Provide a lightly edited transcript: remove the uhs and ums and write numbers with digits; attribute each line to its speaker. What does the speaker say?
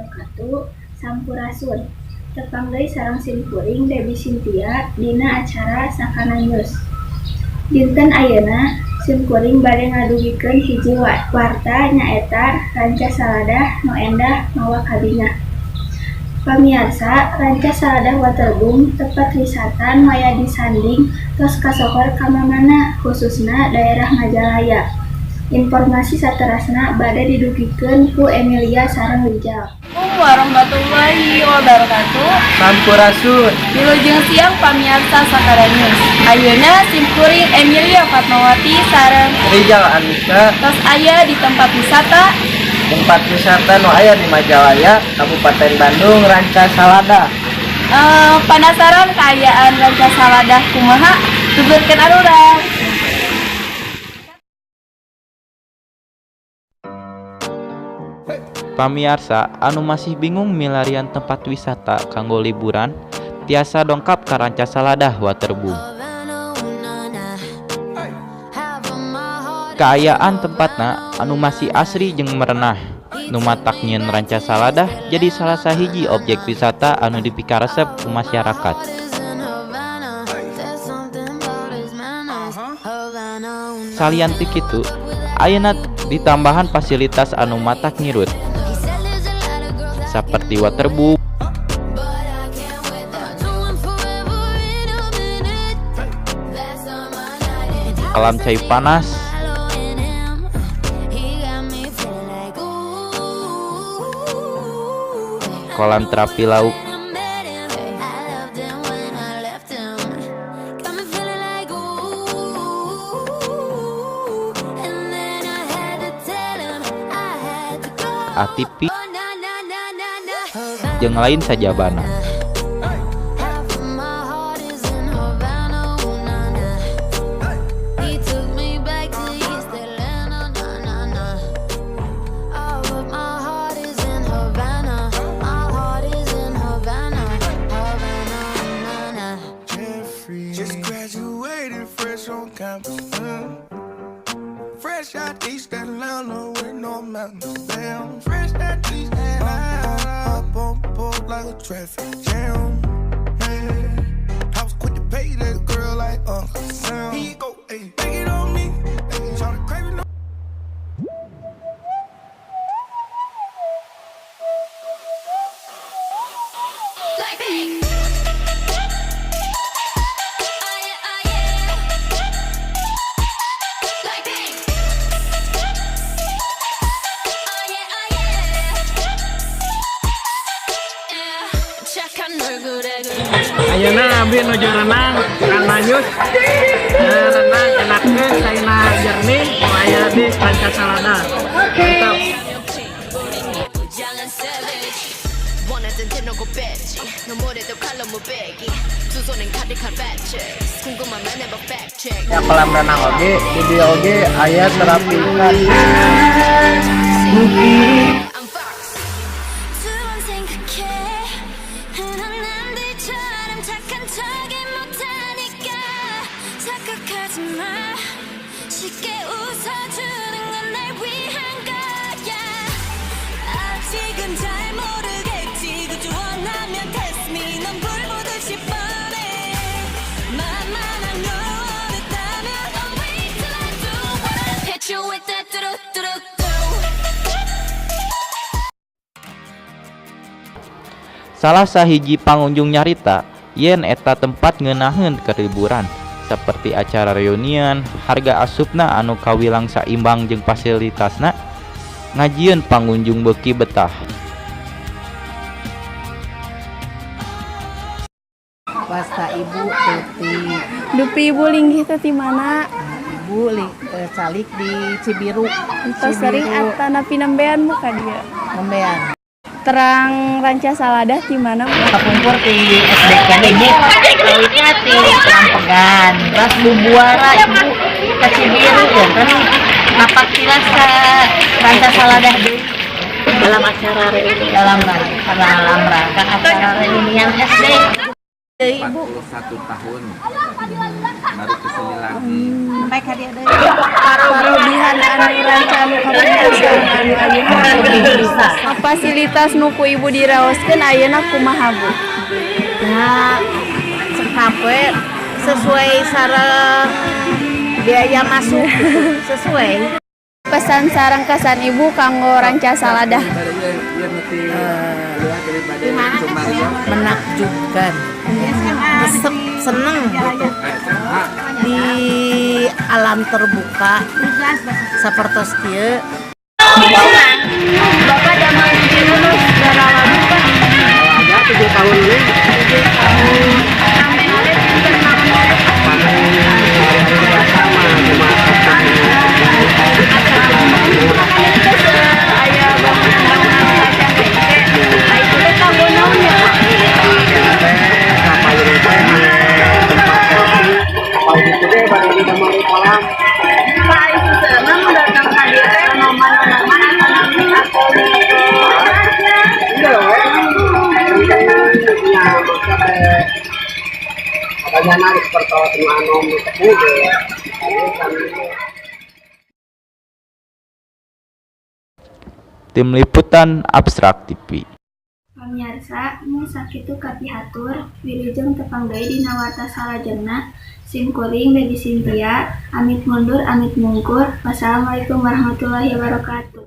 Speaker 1: Wabarakatuh. Sampurasun. Tepang deui sareng simkuring, Debi Cynthia, dina acara Sakana News. Dinten ayeuna simkuring bade ngadugikeun hiji warta, nyaeta Ranca Saladah nu endah mawa kabinah. Pamiarsa, Ranca Saladah Waterboom, tempat wisata nu aya di Sanding, tos kasohor kamamana, khususna daerah Majalaya. Informasi saterasna bade didugikeun ku Emilia sareng Rijal.
Speaker 2: Assalamualaikum warahmatullahi wabarakatuh.
Speaker 3: Sampurasun.
Speaker 2: Wilujeng siang, pamiarsa Sakara News. Ayeuna simkuring, Emilia Fatmawati, sareng
Speaker 3: Rijal Andika
Speaker 2: tos aya di tempat wisata
Speaker 3: tempat wisata nu aya di Majalaya, Kabupaten Bandung, Ranca Saladah.
Speaker 2: Penasaran kaayaan Ranca Saladah kumaha? Tuturkeun arurang.
Speaker 4: Pamiarsa anu masih bingung milarian tempat wisata kanggo liburan, tiasa dongkap ka Ranca Saladah Waterboom. Kaayaan tempatna anu masih asri jeung merenah nu matak nyieun Ranca Saladah jadi salah sahiji objek wisata anu dipikaresep ku masyarakat. Salian ti kitu, ayeuna ditambahan fasilitas anu matak ngirut saperti waterboom, kolam cai panas, kolam terapi lauk, ATV, jeung lain sajabana.
Speaker 5: Just graduated fresh on campus. Fresh out East Atlanta with no mountains. Damn, fresh out East Atlanta. Up on board like a traffic jam. Man, I was quick to pay that girl like Uncle Sam. He go, hey, take it on me. Hey, try to crave it.
Speaker 3: Ayeuna abdi nuju renang ka nyus. Renang enakeun, caina jernih, nu aya di Ranca Saladah. Mantap.
Speaker 6: 장한 savage 원하던 대놓고 뺐지 너무래도 칼로 무배기 두 손엔 가득한 fat checks 궁금하면 해봐 fact check.
Speaker 3: Ya, kolam renang oge, di dieu oge aya terapi ikan.
Speaker 6: I'm Fox.
Speaker 7: 두번 생각해. 흔한 남들처럼 착한 척이 못하니까 착각하지 마. 쉽게 웃어주는 건 날 위한 거야. 아직은 잘 모르겠지. 그저 원하면 test me. 넌 불보듯이 뻔해. 만만한 걸 원했다면 Oh wait till I do what I hit you with that do-do-do-do.
Speaker 4: Salah sahiji pangunjung nyarita yen eta tempat ngeunaheun keur liburan seperti acara reunian. Harga asupna anu kawilang saimbang jeung fasilitasna ngajieun pangunjung beuki betah.
Speaker 8: Wasta Ibu Tuti.
Speaker 2: Dupi Ibu linggih teh ti mana?
Speaker 8: Ibu calik di Cibiru.
Speaker 2: Tos sering atanapi nembean mu ka dieu?
Speaker 8: Nembean.
Speaker 2: Terang Ranca Saladah ti mana, Bu?
Speaker 8: Kapungkur di SD KDJ, kawitnya di Lampegan, terus Bubuara Ibu ke Cibiru ya kan, napak tilas ke Ranca Saladah deui.
Speaker 9: Dalam acara reuni.
Speaker 8: Dalam rangka acara reunian SD.
Speaker 2: Ibu
Speaker 10: 41 tahun baru kesini lagi.
Speaker 8: Sampai ka dieu deui.
Speaker 2: Parobihan. Perubahan anu Ranca nu kapungkur sareng anu ayeuna? Fasilitas nu ku Ibu diraoskeun ayeuna kumaha, Bu?
Speaker 8: Nah, cekap we, sesuai sareng biaya masuk gitu, sesuai.
Speaker 2: Pesan sareng kesan Ibu kanggo Ranca Saladah?
Speaker 8: Menakjubkan, resep, seneng gitu di alam terbuka sapertos kieu.
Speaker 2: Bapak damel di Cinunuk berapa lama, Pak?
Speaker 3: Ya, 7 tahun ini.
Speaker 2: 7 tahun. Rame-rame pinten naon wae?
Speaker 3: Paling hari-hari biasa mah cuma
Speaker 2: Kan itu teh aya bangunan-bangunan acan teh. Nah, itu teh kanggo naon ya, Pak?
Speaker 3: Apa ini teh tempat apa gitu deh pada di kamar kolam.
Speaker 2: Pak, itu senang datang ka dieu teh noman-noman atau
Speaker 3: Iya loh, ya maksudnya adanya seperti anom tepu ya.
Speaker 4: Tim Liputan Abstrak TV.
Speaker 1: Pamiarsa, mung sakitu kapihatur, wilujeng tepang deui dina warta salajengna. Sim kuring, Debi Cynthia, amit mundur amit mungkur. Wassalamualaikum warahmatullahi wabarakatuh.